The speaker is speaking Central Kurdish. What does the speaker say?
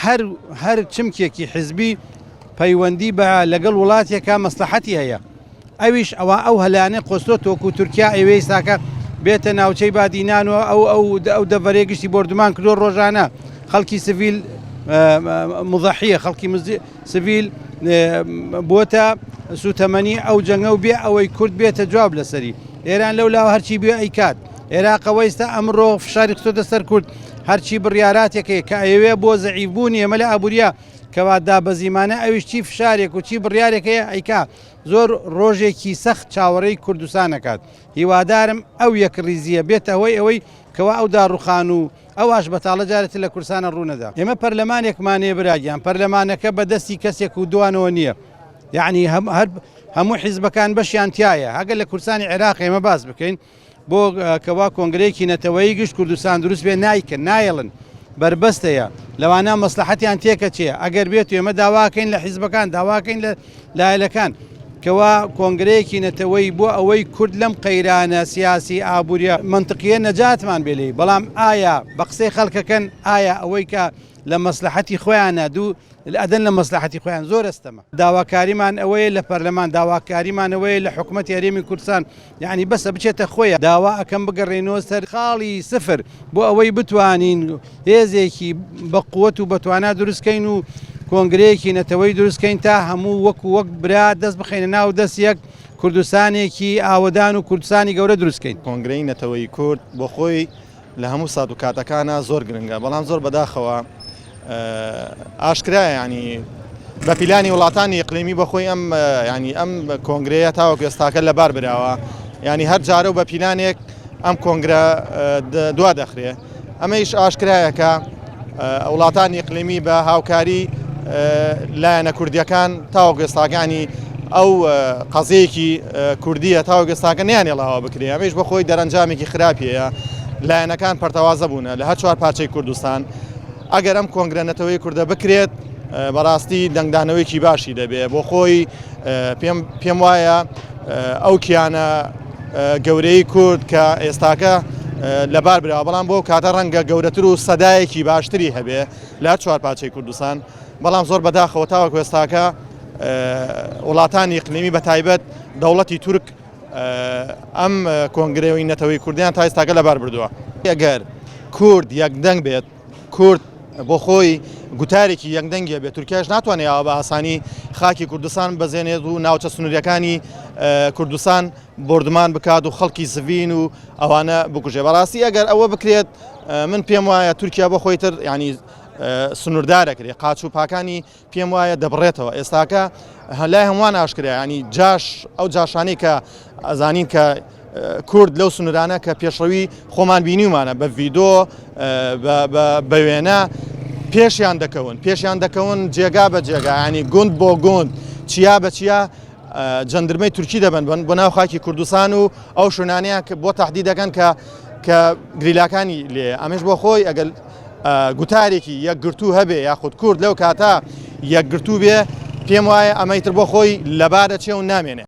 هەر هەر چمکێکی حزبی پەیوەندی بە لەگەڵ وڵاتێکا مەسلحەتی هەیە ئەویش ئەوە ئەو هەلانەی قۆستۆتە وەکو تورکیا ئەیوێ ئیستاکە بێتە ناوچەی بادینان و ئەو ئەو ئەو دەڤەرەی گشتی بۆردومان کردووە ڕۆژانە خەڵکی سڤیل مزەحیە خەڵکی سڤیل بۆتە سوتەمەنی ئەو جەنگە و بێ ئەوەی کورد بێتە جواب لەسەری ئێران لەو لاوە هەرچی بێ ئەیکات عێراقەوە ئێستا ئەمڕۆ فشاری خستۆتە سەر کورد هەرچی بڕیاراتێکەیە کە ئەیەوێ بۆ زەعیف بوونی ئێمە لە ئابووریە کەوا دابەزیمانە ئەویش چی فشارێک و چی بڕیارێک هەیە ئەیکا زۆر ڕۆژێکی سەخت چاوەڕێی کوردستان ئەکات هیوادارم ئەو یەکڕیزییە بێتە هۆی ئەوەی کەوا ئەو داڕوخان و ئەو ئاشبەتاڵە جارێ تر لە کوردستانە ڕوونەدا. ئێمە پەرلەمانێکمان هەیە برا گیان پەرلەمانەکە بە دەستی کەسێک و دوانەوە نییە یەعنی هەر هەموو حیزبەکان بەشیان تیایە ئەگەر لە کوردستانی عێراق ئێمە باس بکەین بۆ کەوا کۆنگرەیەکی نەتەوەیی گشت کوردستان دروست بێ نایکەن نایەڵن بەربەست هەیە لەوانە مەسلحەتیان تێکەچێ ئەگەر بێت ئێمە داواکەین لە حیزبەکان داواکەین لە لایەلەکان کەوا کۆنگرەیەکی نەتەوەی بۆ ئەوەی کورد لەم قەیرانە سیاسی ئابووریە منطقیە نەجاتمان بێ لێی بەڵام ئایا بە قسەی خەڵکەکەن ئایا ئەوەی کە لە مەسلحەتی خۆیانە دوو ئەدەن لە مەسلحەتی خۆیان زۆر ئەستەمە. داواکاریمان ئەوەیە لە پەرلەمان، داواکاریمان ئەوەیە لە حکومەتی هەرێمی کوردستان، یەعنی بەسە بچێتە خۆی، داوا ئەکەم بگەڕێینەوە سەر خاڵی سفر بۆ ئەوەی بتوانین هێزێکی بە قوت و بە توانا دروست کەین و کۆنگرەیەکی نەتەوەیی دروست کەین تا هەموو وەکو وەک برا دەست بخەینە ناو دەست یەک کوردستانێکی ئاوەدان و کوردستانی گەورە دروست کەین. کۆنگرەی نەتەوەیی کورد بۆ خۆی لە هەموو سات و کاتەکانا زۆر گرنگە بەڵام زۆر بەداخەوە ئاشکرایە ینی بە پیلانی وڵاتانی ئیقلیمی بەخۆی ئەم ینی ئەم کۆنگرەیە تاوەکو ئێستاکە لەبار براوە ینی هەر جارە و بە پیلانێک ئەم کۆنگرە دوا دەخرێ ئەمەیش ئاشکرایە کە وڵاتانی ئیقلیمی بە هاوکاری لایەنە کوردیەکان تاوەکو ئێستاکانی ئەو قەزەیەکی کوردیە تاوەکو ئێستاکە نیانێڵاوە بکرێ ئەمەیش بە خۆی دەرەنجامێکی خراپیەیە لایەنەکان پەرتەوازە بوونە لە هەر چوار پارچەی کوردستان ئەگەر ئەم کۆنگرە نەتەوەی کوردە بکرێت بەڕاستی دەنگدانەوەیکی باشی دەبێ بۆ خۆی پێم پێم وایە ئەو کیانە گەورەی کورد کە ئێستاکە لەبار براوە بەڵام بۆ کاتە ڕەنگە گەورەتر و سەدایەکی باشتری هەبێ لە چوار پارچەی کوردستان بەڵام زۆر بەداخەوە تاوەکو ئێستاکە وڵاتانی ئیقلیمی بە تایبەت دەوڵەتی تورک ئەم کۆنگرەوەی نەتەوەی کوردیان تا ئێستاکە لەبار بردووە. ئەگەر کورد یەکدەنگ بێت کورد بۆ خۆی گوتارێکی یەکدەنگی هەبێت تورکیاش ناتوانێت ئاوا بە ئاسانی خاکی کوردستان بەزێنێت و ناوچە سنووریەکانی کوردستان بۆردومان بکات و خەڵکی سڤین و ئەوانە بکوژێ بەڕاستی ئەگەر ئەوە بکرێت من پێم وایە تورکیا بۆ خۆی تر ینی سنووردارەکرێ قاچ و پاکانی پێم وایە دەبڕێتەوە ئێستاکە لای هەمووان ئاشکرا ینی جاش ئەو جاشانی کە ئەزانین کە کورد لەو سنوورانە کە پێشڕەوی خۆمان بینیومانە بە ڤیدۆ بە وێنە پێشیان دەکەون پێشیان دەکەون جێگا بە جێگا ینی گوند بۆ گوند چیا بە چیا جەندرمەی تورکی دەبن بن بۆ ناو خاکی کوردستان و ئەو شوێنانیان کە بۆ تهدید دەکەن کە کە گریلاکانی لێ ئەمەش بۆ خۆی ئەگەر گوتارێکی یەکگرتوو هەبێ یاخود کورد لەو کاتە یەکگرتوو بێ پێم وایە ئەمەی تر بۆ خۆی لەبارە چێ و نامێنێ.